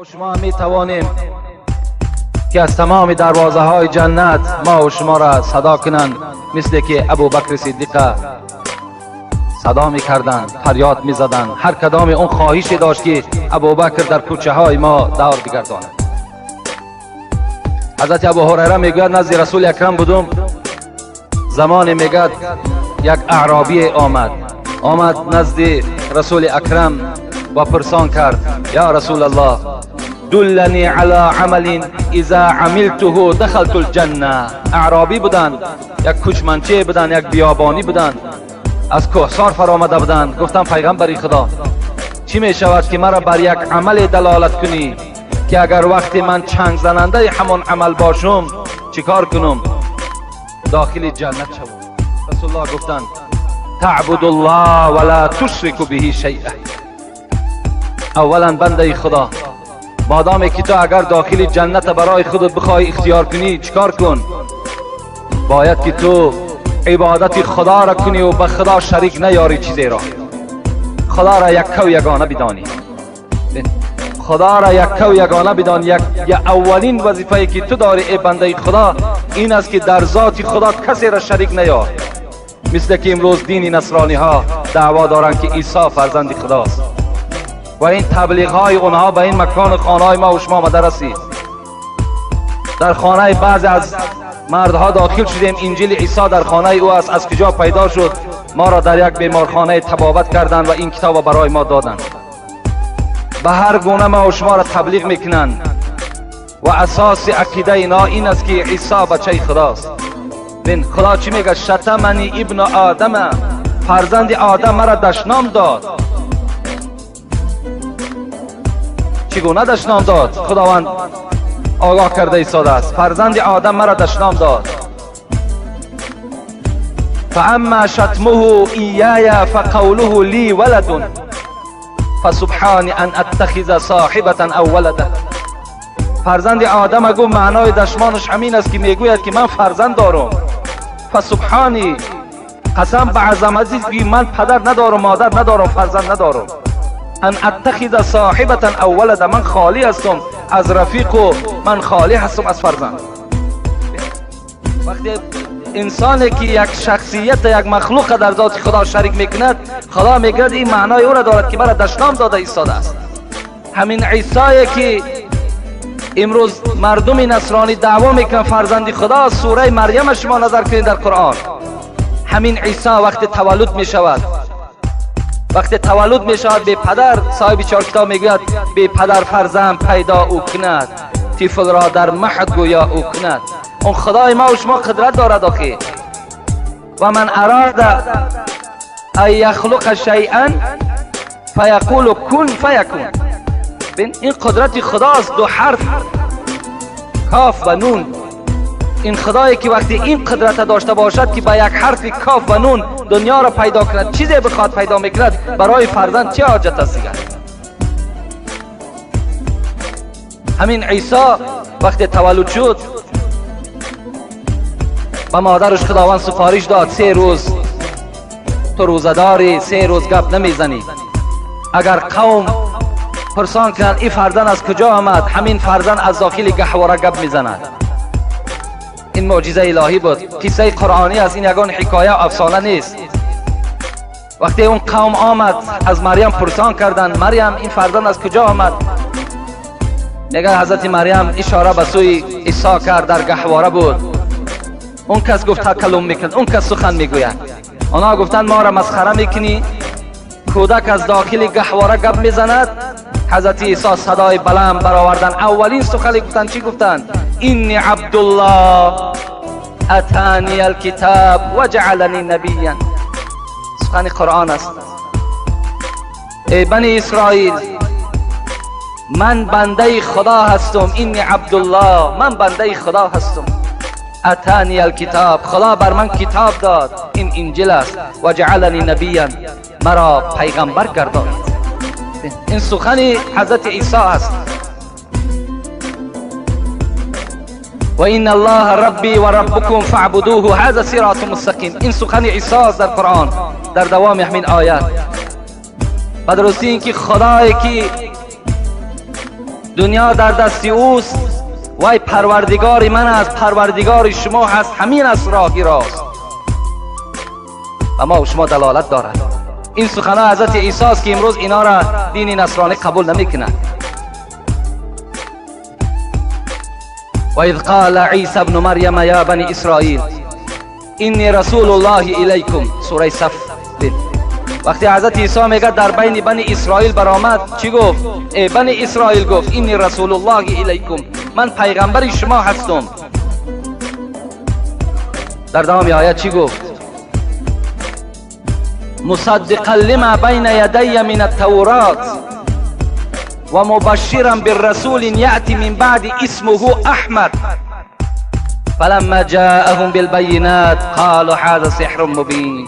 Шумо метавонем ки аз тамоми дарвозаҳои ҷаннат мо ва шуморо садо кунанд, мисле ки Абубакри Сиддиқа садо мекарданд, фарёд мезаданд. Ҳар кадоме он хоҳише дошт, ки Абубакр дар кӯчаҳои мо давр бигардонад. Ҳазрати Абу Ҳурайра мегӯяд: назди Расули Акрам будум. Замоне, мегӯяд, як аъробие омад назди Расули Акрам ва пурсон кард: «Я Расулаллоҳ, دلني على عمل إذا عملته دخلت الجنة». Аъробӣ буданд, як кӯчманче буданд, як биёбонӣ буданд, аз кӯҳсор фаромада буданд. Гуфтам: «Пайғамбари Худо, чӣ мешавад, ки маро бар як амале далолат кунӣ, ки агар вақте ман чангзанандаи ҳамон амал бошум, чӣ кор кунум, дохили ҷаннат шавам?» Расулуллоҳ гуфтанд: «تعبد الله ولا تشرك به شيئا». Аввалан, бандаи Худо, модоме ки ту агар дохили ҷанната барои худат бихоҳӣ ихтиёр кунӣ, чӣ кор кун? Бояд ки ту ибодати Худоро куниву ба Худо шарик наёрӣ чизеро, Худоро яккаву ягона бидонӣ, Худоро яккаву ягона бидон. Аввалин вазифае ки ту дорӣ, э бандаи Худо, ин аст, ки дар зоти Худо касеро шарик наёр, мисле ки имрӯз дини насрониҳо даъво доранд, ки Исо фарзанди Худост, ва ин таблиғҳои онҳо ба ин макону хонаҳои мо шумо омада расид. Дар хонаи баъзе аз мардҳо дохил шудем, Инҷили Исо дар хонаи ӯ аст. Аз куҷо пайдо шуд? Моро дар як беморхонаи табобат карданд ва ин китобро барои мо доданд. Ба ҳар гуна мо шуморо таблиғ мекунанд ва асоси ақидаи инҳо ин аст, ки Исо бачаи Худост. Бин, Худо чӣ мегӯяд? «شتمني ابن آدم», фарзанди Одам маро дашном дод. Чӣ гуна дашном дод? Худованд огоҳ карда истодааст: фарзанди Одам маро дашном дод. «فأما شتمه إياي فقوله لي ولد فسبحاني أن أتخذ صاحبة أو ولدا». Фарзанди Одам, гуфт, маънои дашмонаш ҳамин аст, ки мегӯяд, ки ман фарзанд дорум. «فسبحاني», қасам ба азамати, ки ман падар надорум, модар надорум, фарзанд надорум. «أن أتخذ صاحبة أو ولدا», ман холӣ ҳастам аз рафиқу ман холӣ ҳастам аз фарзанд. Вақте инсоне ки як шахсията, як махлуқа дар зоти Худо шарик мекунад, Худо мегӯяд, ин маънои ӯро дорад, ки мара дашном дода истодааст. Ҳамин Исое ки имрӯз мардуми насронӣ даъво мекунанд, фарзанди Худо, сураи Марьяма шумо назар кунед дар Қуръон. Ҳамин Исо вақте таваллуд мешавад, вақте таваллуд мешавад бепадар, соҳиби чор китоб мегӯяд: бепадар фарзанд пайдо ӯ кунад, тифлро дар маҳд гӯё ӯ кунад. Он Худои мо шумо қудрат дорад охи. «ومن أراد أن يخلق شيئا فيقول كن فيكون». Ин қудрати Худост, ду ҳарф коф ва нун. Ин Худое ки вақте ин қудрата дошта бошад, ки ба як ҳарфи коф ва нун дунёро пайдо кунад, чизе бихоҳад, пайдо мекунад, барои фарзанд чӣ ҳоҷат аст дигар? Ҳамин Исо вақте таваллуд шуд, ба модараш Худованд суфориш дод: 3 рӯз ту рӯзадорӣ, 3 рӯз гап намезанӣ. Агар қавм пурсон кунанд, ин фарзанд аз куҷо омад, ҳамин фарзанд аз дохили гаҳвора гап мезанад. Ин мӯъҷизаи илоҳӣ буд. Қиссаи қуръонӣ аст, ин ягон ҳикоя, афсона нест. Вақте он қавм омад, аз Марьям пурсон карданд: «Марьям, ин фарзанд аз куҷо омад?» Мегӯяд, ҳазрати Марьям ишора ба сӯи Исо кард, дар гаҳвора буд. Он кас гуфт, такаллум мекунад, он кас сухан мегӯяд. Онҳо гуфтанд: «Моро масхара мекунӣ? Кӯдак аз дохили гаҳвора гап мезанад?» Ҳазрати Исо садои баланд бароварданд. Аввалин сухане гуфтанд, чӣ гуфтанд? «إني عبد الله آتاني الكتاب وجعلني نبيا». Сухани Қуръон аст. Эй бани Исроил, ман бандаи Худо ҳастум. «إني عبد الله», ман бандаи Худо ҳастум. «آتاني الكتاب», Худо бар ман китоб дод, ин Инҷил аст. «وجعلني نبيا», маро пайғамбар гардонид. Ин сухани ҳазрати Исо аст. «وإن الله ربي وربكم فاعبدوه هذا صراط مستقيم». Ин сухани Исо аст дар Қуръон, дар давоми ҳамин оят. Ба дурустӣ, ин ки Худое ки دنیا در دست اوست، وای پروردگار من است، پروردگار شما هست، همین است راهی راست و ما و شما دلالت دارد. این سخنان حضرت عیسی است که امروز اینا را دین نصرانی قبول نمیکنند. و اذ قال عیسی ابن مریم یا بنی اسرائیل انی رسول الله الیکم، سوره صف. وقتی حضرت عیسی میگه در بین بنی اسرائیل برآمد، چی گفت؟ ای بنی اسرائیل، گفت انی رسول الله الیکم، من پیغمبر شما هستم. در دوام آیت چی گفت؟ مصدقا لما بین یدی من التورات و مبشرا بالرسول یأتی من بعد اسمه احمد فلما جاءهم بالبینات قالوا هذا سحر مبین.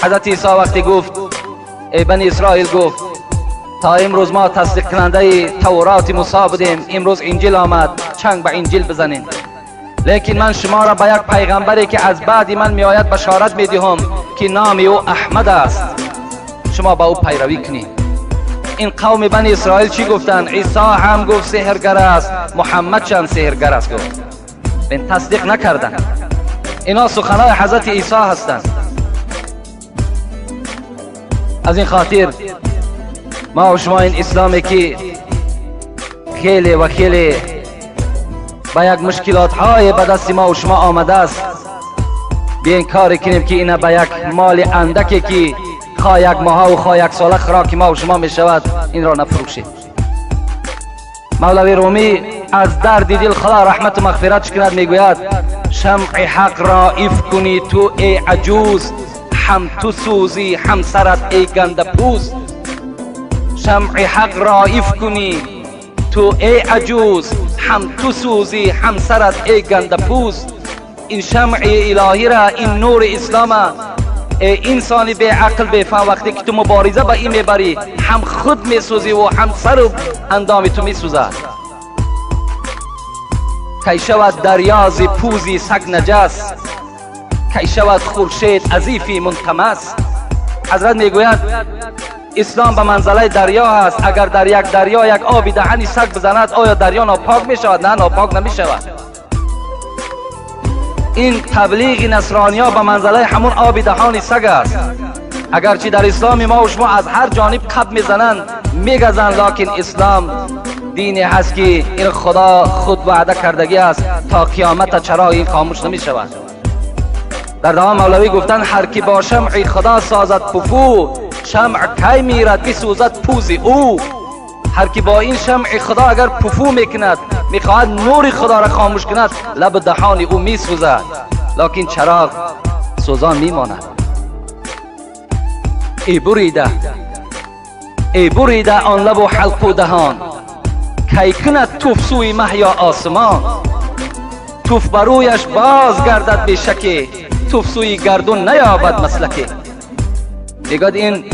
حضرت عیسی وقتی گفت ای بنی اسرائیل، گفت تا امروز ما تصدیق کننده تورات موسی بودیم، امروز انجیل آمد، چنگ به انجیل بزنیم، لیکن من شما را به یک پیغمبری که از بعد من میآید بشارت میدهم که نام او احمد است، شما با او پیروی کنید. این قوم بنی اسرائیل چی گفتند؟ عیسی هم گفت سحرگر است، محمد چند سحرگر است گفت. این تصدیق نکردند. اینا سخنای حضرت عیسی هستند. از این خاطر ما و شما این اسلامی که خیلی و خیلی با یک مشکلات های به دست ما و شما آمده است، بیاین کاری کنیم که اینا به یک مال اندکی که خواه یک ماه و خواه یک ساله خوراک ما و شما می شود، این را نفروشید. مولوی رومی از درد دل، خدا رحمت و مغفرتش کند، میگوید شمع حق را ایف کنی تو ای عجوز، هم تو سوزی هم سرت ای گنده پوز. شمع حق را ایف کنی تو ای عجوز، هم تو سوزی هم سرت ای گنده پوز. این شمع الهی را، این نور اسلام، ای انسانی بی عقل بی فهم، وقتی که تو مبارزه با این میبری، هم خود میسوزی و هم سر و اندام تو میسوزد. کی شود دریا ز پوزی سگ نجس، کی شود خورشید از ایفی منطمس. حضرت میگوید اسلام به منزله دریا هست. اگر در یک دریا یک آبی دهنی سگ بزند، آیا دریا ناپاک می شود؟ نه، ناپاک نمی شود. این تبلیغ نصرانی ها به منزله همون آب دهان سگ است. اگرچه در اسلام ما و شما از هر جانب قب میزنند، میگزند، لکن اسلام دینی هست که این خدا خود وعده کردگی است، تا قیامت چراغ این خاموش نمی شود. در دوام مولوی گفتن هر کی با شمع خدا سازد پفو، شمع کی میرد بسوزد پوز او. هر کی با این شمع خدا اگر پفو میکند، میخواهد نور خدا را خاموش کند، لب دهان او میسوزد، لکن چراغ سوزان میماند. ای بریده، ای بریده آن لب و حلق و دهان، کی کند توف سوی مه یا آسمان. توف برویش باز گردد بی شکی، توف سوی گردون نیابد مسلکی. میگوید این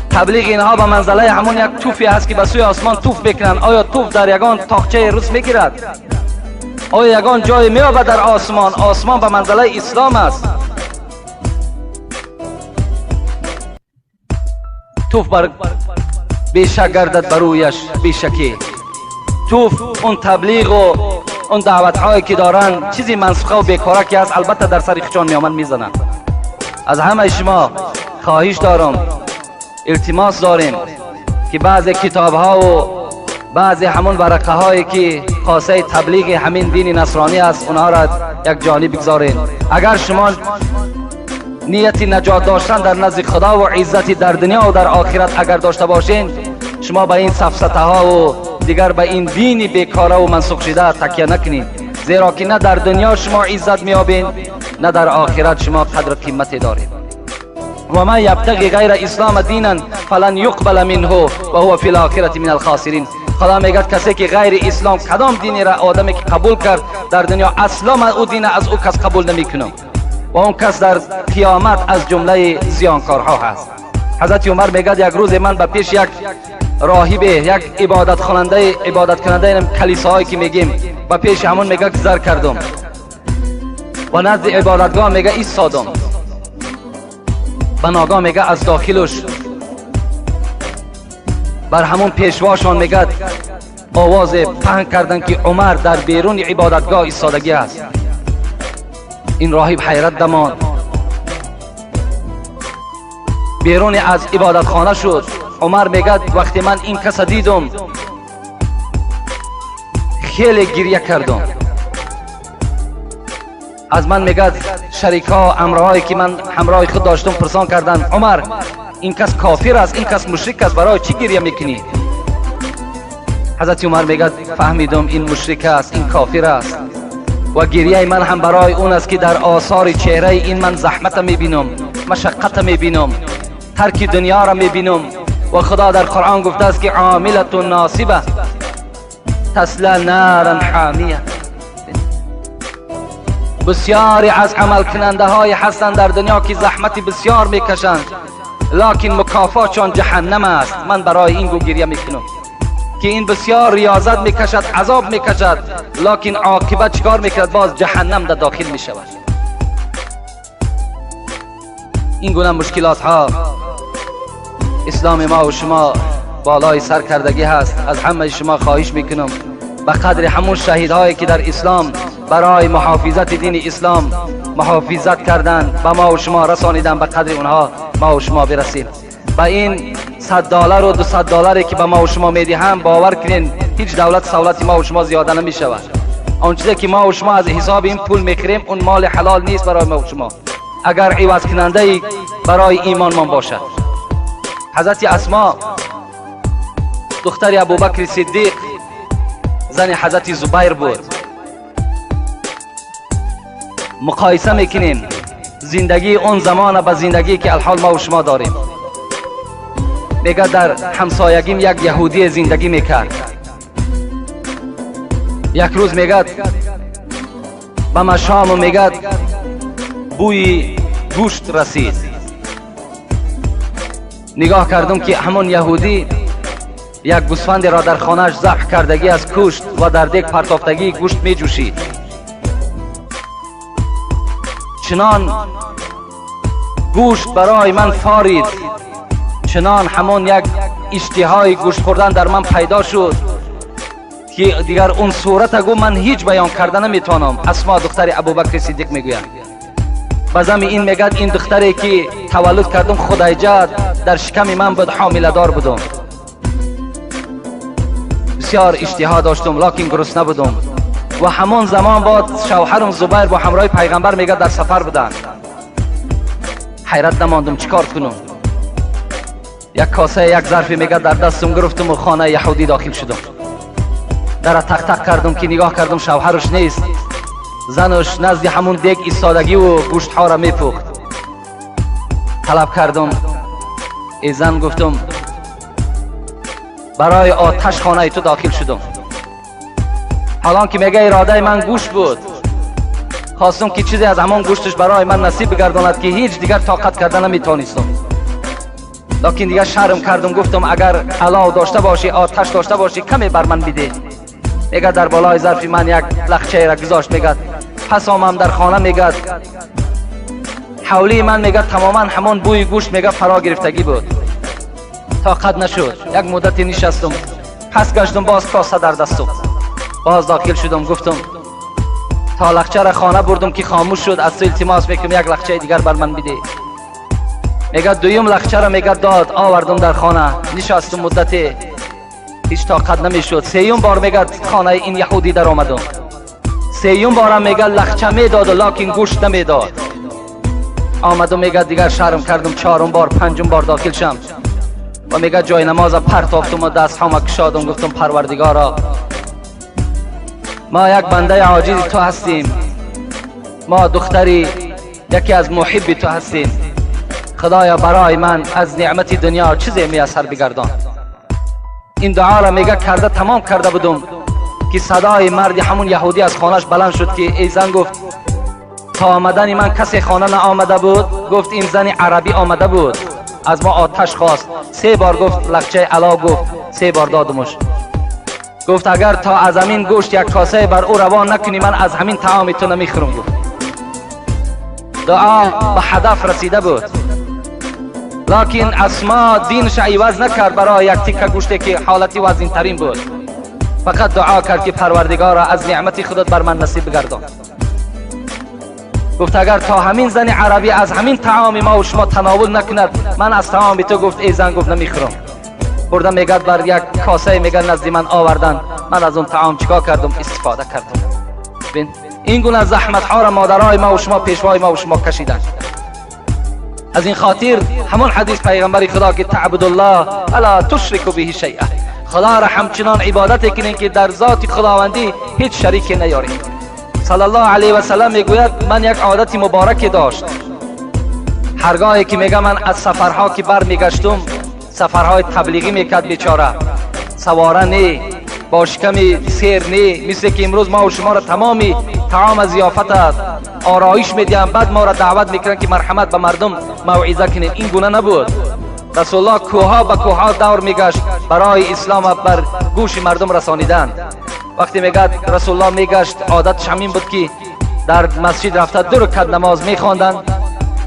تبلیغ اینها به منزله همون یک توفی هست که به سوی آسمان توف میکنند. آیا توف در یگان تاقچه روس میگیرد؟ آیا یگان جای میابد در آسمان؟ آسمان به منزله اسلام است. توف بر بیشک گردد برویش بیشکی. توف اون تبلیغ و اون دعوت هایی که دارن چیزی منسوخه و بیکاره که هست، البته در سر خودشان میامن میزنن. از همه شما خواهش دارم، التماس داریم که بعض کتاب ها و بعضی همون ورقه هایی که خاصه تبلیغ همین دین نصرانی است، اونها را یک جانب بگذارین. اگر شما نیت نجات داشتن در نزد خدا و عزت در دنیا و در آخرت اگر داشته باشین، شما به این سفسطه ها و دیگر به این دین بیکاره و منسوخ شده تکیه نکنید، زیرا که نه در دنیا شما عزت میابین، نه در آخرت شما قدر قیمت دارید. و من یبتغی غیر اسلام دینا فلن یقبل منه و هو فی الاخرة من الخاسرین. خدا میگه کسی که غیر اسلام کدام دینی را آدمی که قبول کرد در دنیا، اصلا من او دین از او کس قبول نمیکنم و اون کس در قیامت از جمله زیانکارها هست. حضرت عمر میگه یک روز من به پیش یک راهب، یک عبادت خواننده، عبادت کننده کلیساهایی که میگیم، به پیش همون میگه گذر کردم و نزد عبادتگاه میگه ایستادم. به ناگاه میگه از داخلش بر همون پیشواشان میگه آواز پهن کردن که عمر در بیرون عبادتگاه ایستادگی است. این راهب حیرت دمان، بیرون از عبادتخانه شد. عمر میگه وقتی من این کس دیدم خیلی گریه کردم. از من میگه شریکا امرهایی که من همراه خود داشتم پرسان کردن عمر این کس کافر است، این کس مشرک است، برای چی گریه میکنی؟ حضرت عمر میگه فهمیدم این مشرک است، این کافر است و گریه من هم برای اون است که در آثار چهره این من زحمت میبینم، مشقت میبینم، ترک دنیا را میبینم و خدا در قرآن گفته است که عاملة ناصبه تصلی نارا حامیه. بسیاری از عمل کننده های هستند در دنیا که زحمت بسیار میکشند، لکن مکافاتشان جهنم است. من برای این گو گریه میکنم که این بسیار ریاضت میکشد، عذاب میکشد، لکن عاقبت چیکار میکند؟ باز جهنم در داخل میشود. این گونه مشکلات ها اسلام ما و شما بالای سر کردگی هست. از همه شما خواهش میکنم به قدر همون شهیدهایی که در اسلام برای محافظت دین اسلام محافظت کردن به ما و شما رسانیدن، به قدر اونها ما و شما برسیم. با این $100 و $200 که به ما و شما میدهم، باور کنین هیچ دولت سولت ما و شما زیاده نمی شود. آن چیزی که ما و شما از حساب این پول میخریم اون مال حلال نیست برای ما و شما، اگر عوض کننده برای ایمان من باشد. حضرت اسما دختر ابوبکر صدیق زن حضرت زبیر بود. مقایسه میکنیم زندگی اون زمان با زندگی که الحال ما و شما داریم. میگه در همسایگیم یک یهودی زندگی میکرد. یک روز میگه به مشام میگه بوی گوشت رسید. نگاه کردم که همون یهودی یک گوسفند را در خانهش ذبح کردگی از کشت و در دیگ پرتافتگی گوشت می جوشید. چنان گوشت برای من فارید، چنان همون یک اشتهای گوشت خوردن در من پیدا شد که دیگر اون صورت گو من هیچ بیان کرده نمیتونم. اسما دختر ابوبکر صدیق میگوید بازم این میگد این دختری که تولد کردم خدایجه در شکم من بود، حامله دار بودم، بسیار اشتها داشتم لکن گرسنه بودم. و همان زمان بعد شوهرم زبیر با همراه پیغمبر میگه در سفر بودن. حیرت نماندم چیکار کنم. یک کاسه یک ظرفی میگه در دستم گرفتم و خانه یهودی داخل شدم. در تق تق کردم که نگاه کردم شوهرش نیست، زنش نزد همون دیگ ایستادگی و گوشت ها را میپخت. طلب کردم ای زن، گفتم برای آتش خانه تو داخل شدم. حالان که میگه اراده من گوشت بود، خواستم که چیزی از همان گوشتش برای من نصیب بگرداند که هیچ دیگر طاقت کرده نمیتونستم. لکن دیگر شرم کردم، گفتم اگر علاو داشته باشی، آتش داشته باشی، کمی بر من بده. میگه در بالای ظرف من یک لخچه را گذاشت. میگه پس آمم در خانه، میگه حولی من میگه تماما همان بوی گوشت میگه فرا گرفتگی بود. طاقت نشد، یک مدتی نشستم، پس گشتم باز کاسه در دستم، باز داخل شدم. گفتم تا لخچه را خانه بردم که خاموش شد، از تو التماس میکنم یک لخچه دیگر بر من بده. میگه دویم لخچه را میگه داد، آوردم در خانه، نشستم مدتی، هیچ طاقت نمیشد. سیوم بار میگه خانه این یهودی در آمدم، سیوم بارم میگه لخچه میداد و لکن گوشت نمیداد. آمدم میگه دیگر شرم کردم، چهارم بار پنجم بار داخل شم و میگه جای نماز پرتافتم و دست هام کشادم، گفتم پروردگارا ما یک بنده عاجز تو هستیم، ما دختری یکی از محب تو هستیم، خدایا برای من از نعمت دنیا چیزی میسر بگردان. این دعا را میگه کرده تمام کرده بودم که صدای مرد همون یهودی از خانهش بلند شد که ای زن، گفت تا آمدن من کسی خانه نه آمده بود؟ گفت این زن عربی آمده بود، از ما آتش خواست، 3 بار گفت لخچه علا، گفت 3 بار دادمش. گفت اگر تا از همین گوشت یک کاسه بر او روان نکنی من از همین طعام تو نمیخورم. گفت دعا به هدف رسیده بود، لکن اسما دینش عوض نکرد برای یک تیکه گوشتی که حالتی وزین ترین بود. Фақат дуо кард ки Парвардигора, аз неъмати худат бар ман насиб бигардон. Гуфт, агар то ҳамин зани арабӣ аз ҳамин таоми ма ва шумо тановул накунад, ман аз таоми ту, гуфт, эй зан, гуфт, намехӯрам. Бурда, мегад, бар як косае, мегад, назди ман овардан, ман аз он таом чикор кардам? Истифода кардам. Бин, ин гуна заҳматҳоро модарои ма ва шумо, пешвои ма ва шумо кашиданд. Аз ин хотир ҳамон ҳадис пайғамбари Худо ки تعبد الله ولا تشرك به شيئا, Худоро ҳамчунон ибодате кунем, ки дар зоти худовандӣ ҳеҷ шарике наёрем. صلی الله علیه و سلم میگوید من یک عادت مبارکی داشت. هرگاهی که میگه من از سفرها که بر میگشتم, سفرهای تبلیغی میکرد بیچاره, سواره نه, با شکم سیر نه, مثل که امروز ما و شما را تمامی طعام ضیافت آرایش میدیم, بعد ما را دعوت میکنن که مرحمت به مردم موعظه کنیم. این گونه نبود. رسول الله کوها به کوها دور میگشت برای اسلام بر گوش مردم رسانیدن. وقتی میگد رسول الله میگشت, عادتش همین بود که در مسجد رفته دو رکعت نماز میخواندن.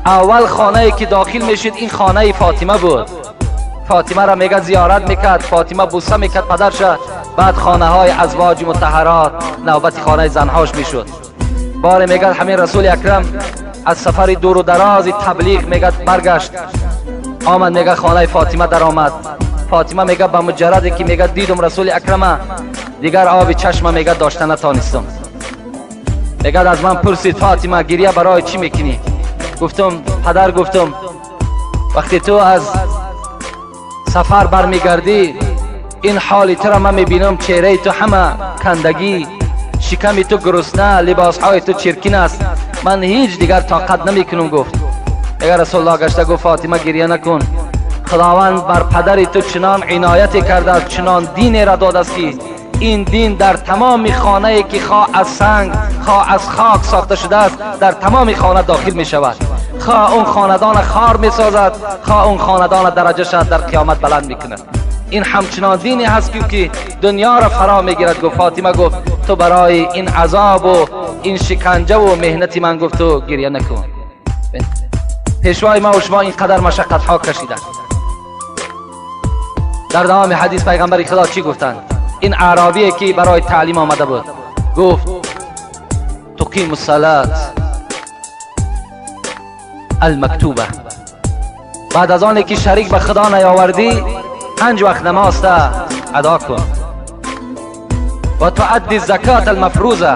اول خانه که داخل میشید, این خانه فاطمه بود. فاطمه را میگه زیارت میکرد, فاطمه بوسه میکرد پدرش, بعد خانه های ازواج مطهرات, نوبت خانه زنهاش میشد. بار میگه همین رسول اکرم از سفر دور و دراز تبلیغ, میگه، برگشت آمد, میگه خانه فاطمه در آمد. فاطمه میگه به مجردی که میگه دیدم رسول اکرم, دیگر آب چشم میگه داشته نتانستم. میگه از من پرسید فاطمه, گریه برای چی میکنی؟ گفتم پدر, گفتم وقتی تو از سفر برمیگردی, این حالی تو را من میبینم, چهره تو همه کندگی, شکم تو گرسنه, لباس های تو چرکین است, من هیچ دیگر طاقت نمیکنم. گفت اگر رسول الله گشته گفت فاطمه, گریه نکن, خداوند بر پدر تو چنان عنایت کرده است, چنان دینی را داده است که این دین در تمام خانه که خواه از سنگ, خواه از خاک ساخته شده است, در تمام خانه داخل می شود, خواه اون خاندان خوار می سازد, خواه اون خاندان درجه شد در قیامت بلند می کند. این همچنان دینی هست که دنیا را فرا میگیرد. گفت فاطمه, گفت تو برای این عذاب و این شکنجه و محنت من, گفت تو گریه نکن. پیشوای ما و شما اینقدر مشقت ها کشیدن. در دوام حدیث پیغمبر خدا چی گفتند؟ این اعرابی که برای تعلیم آمده بود, گفت تقیم الصلاة المکتوبه, بعد از آنی که شریک به خدا نیاوردی, پنج وقت نماز تا ادا کن و تؤدی الزکات المفروضه,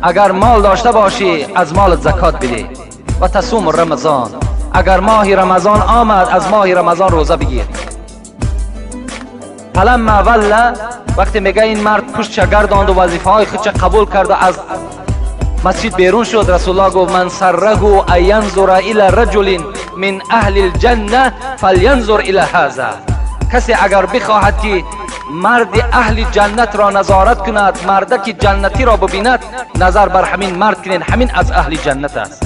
اگر مال داشته باشی از مال زکات بده و تصوم رمضان, اگر ماه رمضان آمد از ماه رمضان روزه بگیر. فلما ولى, وقتی میگه این مرد پشت گرداند و وظیفه های خودش قبول کرد و از مسجد بیرون شد, رسول الله گفت من سره ان ينظر الى رجل من اهل الجنه فلینظر الى هذا. کسی اگر بخواهد که مرد اهل جنت را نظارت کند, مردک جنتی را ببیند, نظر بر همین مرد کنین, همین از اهل جنت است.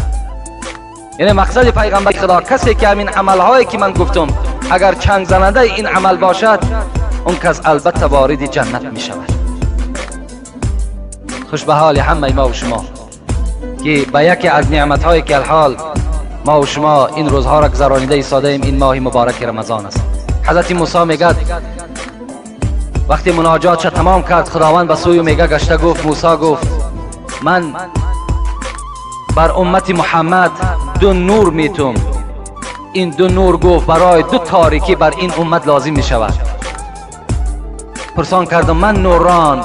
یعنی مقصد پیغمبر خدا, کسی که همین عملهایی که من گفتم, اگر چنگ زننده این عمل باشد, اون کس البته وارد جنت می شود. خوش به حال همه ما و شما که به یکی از نعمت هایی که الحال ما و شما این روزها را گذرانیده ایستاده ایم, این ماه مبارک رمضان است. حضرت موسی میگد وقتی مناجات تمام کرد, خداوند به سوی میگه گشته گفت موسی, گفت من بر امت محمد دو نور میتم. این دو نور, گفت، برای دو تاریکی بر این امت لازم می شود. پرسان کردم ما النوران,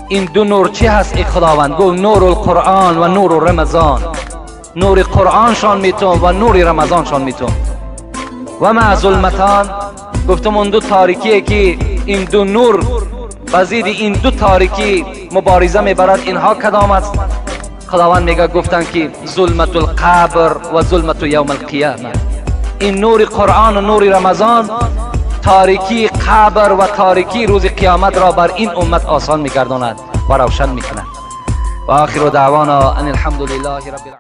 این دو نور چی هست ای خداوند؟ گفت نور القرآن و نور رمضان. نور قرآن شان میتم و نور رمضان شان میتم. و ما الظلمتان؟ گفتم اون دو تاریکیه که این دو نور بزید این دو تاریکی مبارزه میبرد, اینها کدام است؟ خداوند میگه گفتن که ظلمت القبر و ظلمت یوم القیامه. این نور قرآن و نور رمضان تاریکی قبر و تاریکی روز قیامت را بر این امت آسان میگرداند و روشن میکند. و آخر دعوانا ان الحمد لله رب العالمین.